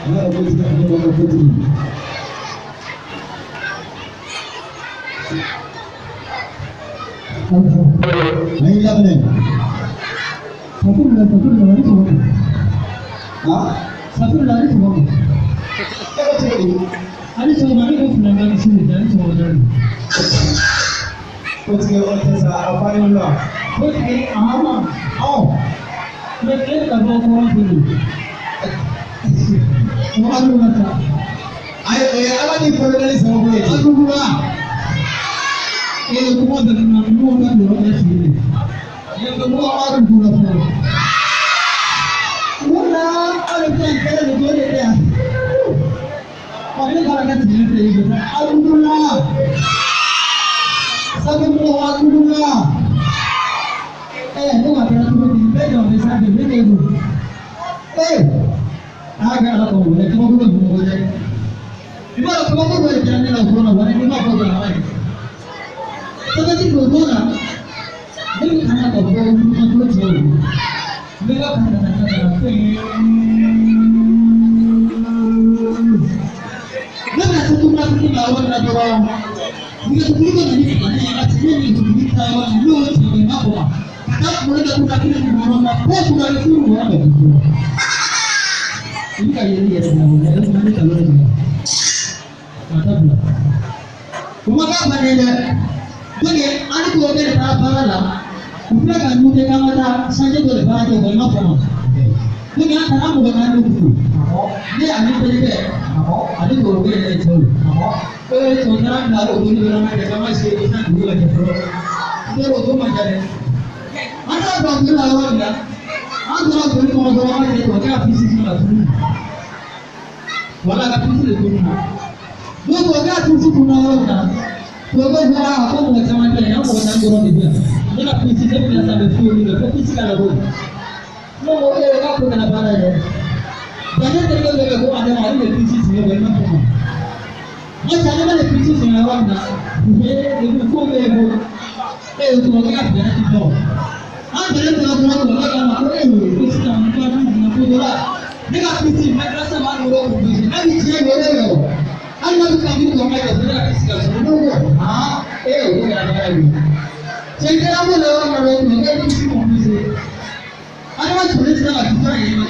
Ala ko ti ka ko ko ti. Ayi labne. Safurla safurla wani ko. Ha? Safurla ni ko. E ko ti ko. Ani so mani ko fulanga ni sini dan so dan. Ko ti ko te sa afani la. Ko ti ama. Oh. Me ke ka bo ko ni. Ko alu na ta. Ay eh ala ni ko na ni so ko. Alu la. Eh kuma da na mu na do na shi ne. Yanzu mu a ru la fo. Wala alu kan kala do de ya. Ko ne kala ka ti ne te ba. Alu la. Sabe mu alu la. Eh ne ma ta tu ni be do be sa be be do. Eh aga ala ko ne ko ko ko ne. Ima ko ko ko ne na ko na wani ni ma ko na wani. Tetapi corona, ini karena kau belum jauh. Mereka karena mereka satu lagi lawan atau mereka sebelum ini artinya itu kita lawan lu sebagai apa? Kata mereka tu kaki ni corona, kau sudah itu apa? Ini kali ini ya sebenarnya, ini kalau ini. Kata pula. Kumaka banyak. Donc, an ko bɛ taa baara la u filɛ ka nu kɛ k'an ka taa sanjɛ dɔ de baara kɛ o ma faamu. Donc an taara mɔgɔ naani de furu. Ne ani terikɛ ani tɔrɔkɛ yɛrɛ ye cɛw ye. Ee cɛw taara bila o don dɔrɔn kɛ k'an ka se san dugu lajɛ fɔlɔ. Ne ko o man ca dɛ. An taara bila dugu la yɔrɔ min na an donna dugu kɔnɔ dɔrɔn an yɛrɛ tɔgɔ ka fisi ka tunu. Wala ka fisi de tunu na. Donc o ka fisi kunna yɔrɔ min na. Tuan juara aku bukan sama dia, yang bukan orang dia. Dia nak pisi dia punya sampai full ni, dia pisi kalau boleh. No, dia aku kena parah dia. Banyak terlalu dia aku ada hari dia pisi sini boleh mampu. Macam mana dia pisi sini orang nak? Dia dia full dia bu. Eh, tu orang apa dia nak tidur? Ah, dia tu orang tu orang aku eh pisi tak mampu nak nak lah. Dia nak pisi, madrasah mana orang pisi. Nanti dia boleh loh. Anda bukan itu orang yang sudah pisi kalau ah, eh, itu kan ada lagi. Jadi kamu lewat orang itu, dia pisi mau pisi. Ada macam mana sih nak kita ini?